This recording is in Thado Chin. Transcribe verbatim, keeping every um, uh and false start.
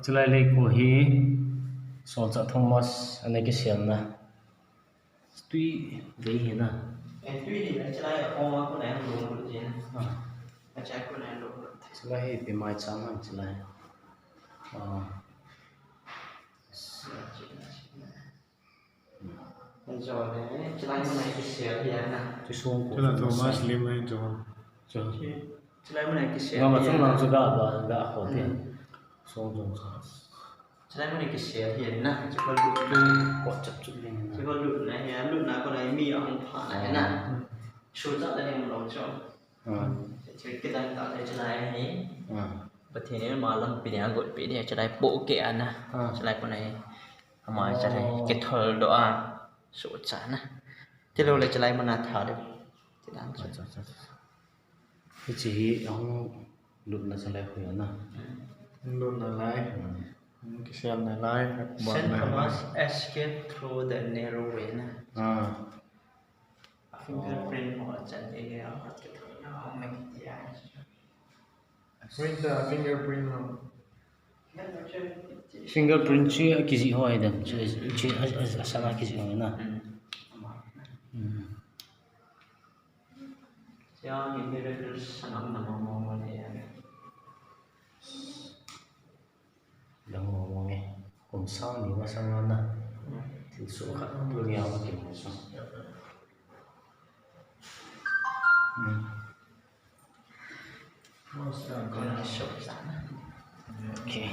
Chulai lei ko hi Solchah Thomas ana kiselna. Tui lei hi na. Eh, tui hi na, chulai a kong a ko na yang lo ko je na. Ah. A chai ko na yang lo ko. Chulai hi pi mai chang na chulai. Ah. John, eh, chulai mun a kisel hi na. Chu sung ko. Chulai Thomas lim eh, John. Chu. Chulai mun a kisel. Ngam a chung lang chu ga ba, ga ko ti. Hmm. Sung jong chu. Chulai mun a kisel hi na. Chu ko lut. Ko chap chu le na. Chu ko lut na hi, lut na ko na mi a hung pha na hi na. Hmm. Shu cha le ni mun long chu. Ah. Chu kidang ta le chulai hi. Ah. Pathen in ama lampi ding a gotpi ding a chulai pohkeh a na. Ah. Chulai ko na hi. Ama chulai kithol doh a. Sohcha na. Tilou le chulai mun a tha ding. Chulai. Acha, acha, acha. Hiche hi ahung lutna chulai khu a na. Lutna lai. Hmm. Kiselna lai. Saint Thomas escaped through the narrow way na. Ah. A fingerprint ho chan area a kithol na, a hung na kiti a. Print a fingerprint ho. Fingerprint chu a kijih ho ahi dem. Chu, chu a, a, a sang a kijih ho na. Hmm. Hmm. Chu hi miracle sang a na mo mo mo ni a. Dang mo mo nge. Kum sang ni masang a na. Thil soh khat tu ni a ma ki mo so. Hmm. Okay.